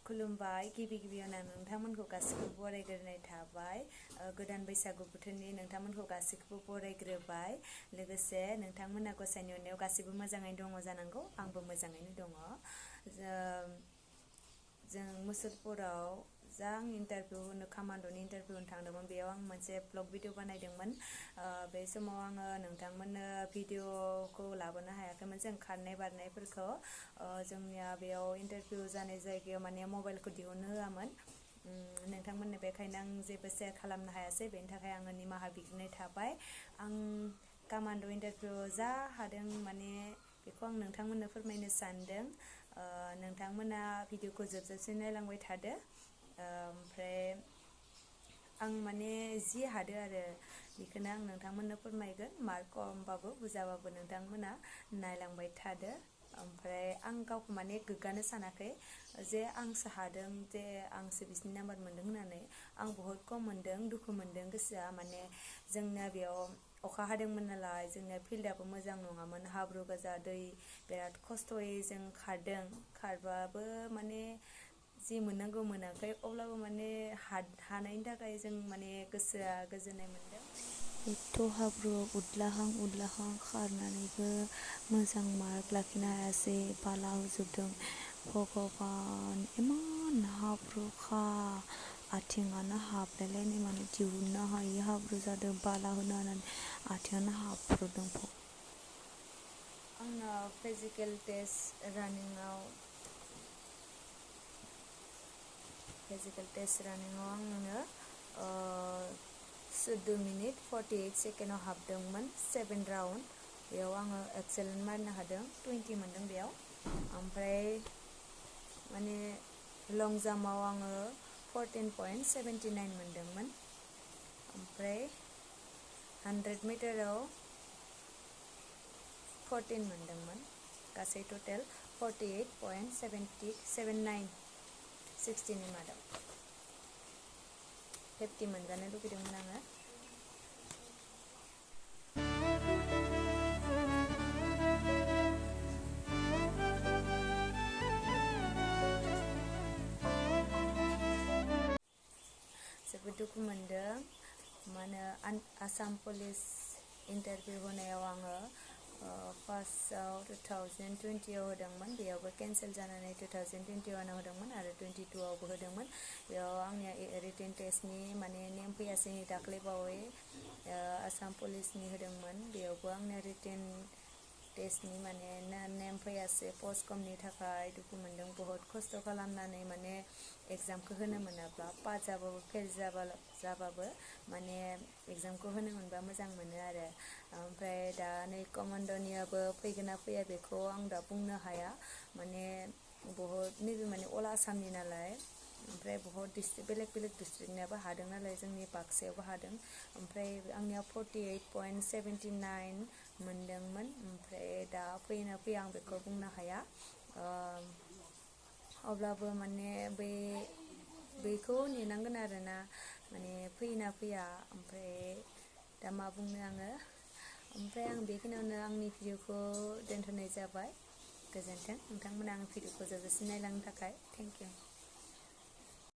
खुलुमबाय गिबियावनो नोंथांमोनखौ गासिखौबो बरायग्रोनाय थाबाय गोदान बैसागु बोथोरनि नोंथांमोनखौ गासिखौबो बरायग्रोबाय लोगोसे नोंथांमोना गसाइनि अननायाव गासिबो मोजाङैनो दङ जानांगौ आंबो मोजाङैनो दङ जों मोसोलपुराव जा आं इन्टारभिउ होनो कमान्ड'नि इन्टारभिउ होनो थांदोंमोन बेयाव आं मोनसे ब्लग भिडिअ बानायदोंमोन बे समाव आङो नोंथांमोननो भिडिअखौ लाबोनो हायाखैमोन जों खारनाय बारनायफोरखौ जोंनिया बेयाव इन्टारभिउ जानाय जायगायाव माने मबाइलखौ दिहुननो होआमोन नोंथांमोननो बेखायनो आं जेबो शेयार खालामनो हायासै बेनि थाखाय आङो निमाहा बिग्रोनाय थाबाय आं कमान्ड' इन्टारभिउ जा हादों माने बेखौ आं नोंथांमोननो फोरमायनो सानदों नोंथांमोना भिडिअखौ जोबजासिम नायलांबाय थादो ओमफ्राय आं माने जि हादो आरो बेखौनो आं नोंथांमोननो फोरमायगोन मार्क खमबाबो बुजाबाबो नोंथांमोना नायलांबाय थादो ओमफ्राय आं गावखौ माने गोग्गानो सानाखै जे आंसो हादों जे आंसो बिसिनि नाम्बार मोन्दों होननानै आं बहुद खम मोन्दों दुखु मोन्दों गोसोआ माने जोंना बेयाव अखा हादोंमोन नालाय जोंना फिल्डआबो मोजां नङामोन हाब्रु गोजा दै बिराद खस्थ'यै जों खारबाबो माने जि मोननांगौ मोनाखै अब्लाबो माने हानायनि थाखाय जों माने गोसोआ गोजोननाय मोन्दों एथ' हाब्रुआव उदलाहां खारनानैबो मोजां मार्क लाखिनो हायासै बाला होजोबदों भगबान इमान हाब्रुखा आथिङानो हाबलायलायनाय माने दिहुननो हायि हाब्रु जादों बाला होनो होनानै आथिङानो हाब्रुदों आंना फिजिकेल टेस्ट रानिंआव आंनो 14 मिनिट 48 सेकेन्डआव हाबदोंमोन 7 राउन्ड बेयाव आङो एक्सेलेन्ट मारनो हादों 20 मोन्दों बेयाव ओमफ्राय माने लं जाम्पआव आङो 14.79 मोन्दोंमोन ओमफ्राय 100 मिटाराव 14 मोन्दोंमोन गासै टटेल 48.79 60नि मादाव 50 मोनजानो लुगैदोंमोन आङो जोबोद दुखु मोन्दों मानो आसाम पुलिस इन्टारभिउ होनायाव आङो फार्स्टआव 2020आव होदोंमोन बेयावबो केन्सेल जानानै 2021आव होदोंमोन आरो 22आवबो होदोंमन बेयाव आंनिया रिटेन टेस्टनि माने नेम फैयासै दाख्लैबावै आसाम पुलिसनि होदोंमोन बेयावबो आंनिया रिटेन टेस्टनि माने नेम फैयासै पस्ट कमनि थाखाय दुखु मोन्दों बहुत खस्थ' खालामनानै माने एग्जामखौ होनो मोनाब्ला पास जाबाबो फेल जाबाबो माने एग्जामखौ होनो मोनबा मोजां मोनो आरो ओमफ्राय दा नै कमान्ड'नियाबो फैगोन ना फैया बेखौ आं दा बुंनो हाया माने बहुत नैबे माने अल आसामनि नालाय ओमफ्राय बहुत बेलेग डिस्ट्रिक्टनियाबो हादों नालाय जोंनि बाक्सायावबो हादों ओमफ्राय आंनिया 48.79 मोन्दोंमोन ओमफ्राय दा फैयो ना फैया आं बेखौ बुंनो हाया अब्लाबो माने बैखौ नेनांगोन आरोना माने फैयो ना फैया ओमफ्राय दा मा बुंनो आङो ओमफ्राय आं बेखिनियावनो आंनि भिडिअखौ दोनथ'नाय जाबाय गोजोन्थों नोंथांमोना आंनि भिडिअखौ जोबजासिम नायलांनो थाखाय थेंक इउ